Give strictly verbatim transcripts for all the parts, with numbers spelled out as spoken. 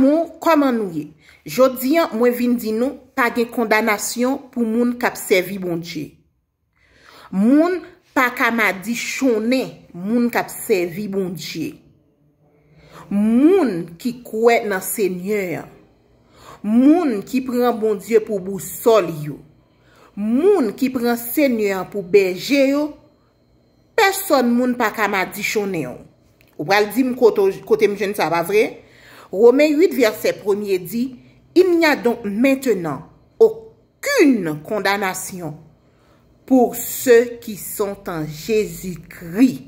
Bon, kòman nou ye? Jodi a, mwen vin di nou, pa gen kondanasyon pou moun k ap sèvi Bondye. Moun pa ka madichonnen moun k ap sèvi Bondye. Moun ki kwè nan Senyè a. Moun ki pran Bondye pou bousòl yo. Moun ki pran Senyè a pou bèje yo. Pèsòn moun pa ka madichonnen w. Ou pral di m kote, kote m jwenn sa, pa vre? Women uit, vèsè premye di, Il n'y a donc maintenant aucune condamnation pour ceux qui sont en Jésus-Christ.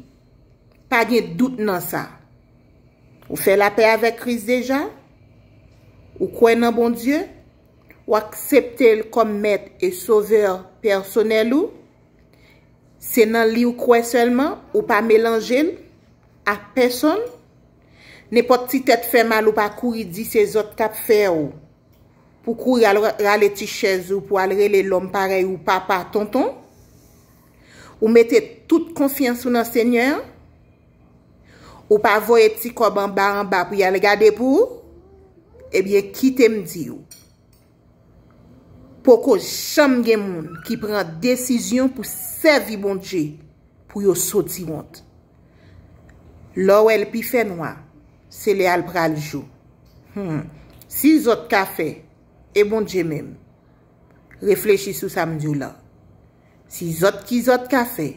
Pa gen dout nan sa. Ou fè lapè avèk Kris deja? Ou kwè nan Bondye? Ou aksepte l kòm Mèt e Sovè pèsonèl ou? Se nan li ou kwè sèlman, ou pa melanje l ak pèsonn? Nenpòt ti tèt fè mal ou pa kouri di se zòt k ap fè w. Pou kouri al ra- rale ti chèz ou pou al rele lòm parèy ou papa, tonton? Ou mete tout konfyans ou nan Senyè a? Ou pa voye ti kòb anba anba pou y al gade pou ou? Ebyen, kite m di w. Poko janm gen moun ki pran desizyon pou sèvi Bondye pou yo soti wont. Lè w wè l pi fè nwa, se lè a l pral jou. Hmm. Si zòt ka fè, e Bondye menm? Reflechi sou sa m di w la. Si zòt ki zòt ka fè,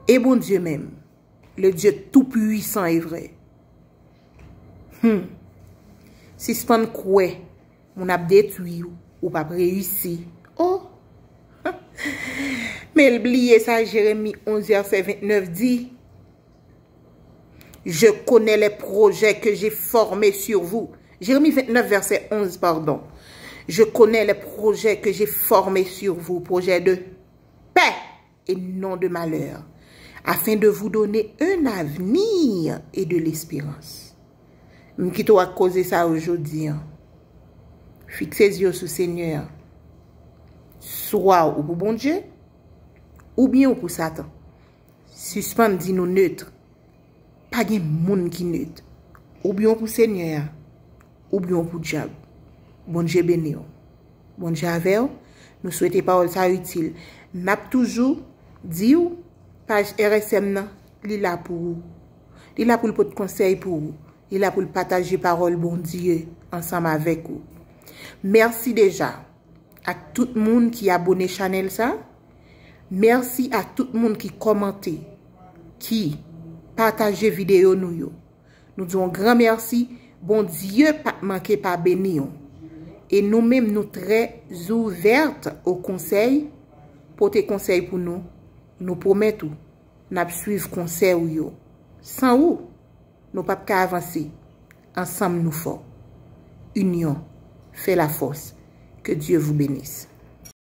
e Bondye menm? Le Dieu tout-puissant est vrai. Hmm. Sispann kwè moun ap detwi w, ou p ap reyisi. Oh! Men l bliye sa Jeremi onz vèsè ventnèf di. Je connais les projets que j'ai formés sur vous. Jérémie vingt-neuf, verset onze, pardon. Je connais les projets que j'ai formés sur vous, projets de paix et non de malheur, afin de vous donner un avenir et de l'espérance. M kite w ak koze sa yo jodi a. Fikse zye w sou Senyè a. Swa ou pou Bondye, oubyen ou pou Satan. Sispann di nou net. Pa gen moun ki net. Oubyen ou pou Senyè a, oubyen ou pou dyab. Bondye beni w. Bondye avè w. Nou swete pawòl sa itil. N ap toujou di w, paj R S M nan, li la pou ou. Li la pou l pote konsèy pou ou. Li la pou l pataje pawòl Bondye ansanm avèk ou. Mèsi deja ak tout moun ki abone chanèl sa. Mèsi ak tout moun ki kòmante, ki pataje videyo nou yo. Nou di yon gran mèsi. Bondye p ap manke pa beni w. E nou menm, nou trè ouvèt o konsèy. Pote konsèy pou nou. Nou pwomèt ou, n ap swiv konsèy ou yo. San ou, nou p ap ka avanse. Ansanm nou fò. Inyon fè lafòs. Que Dieu vous bénisse.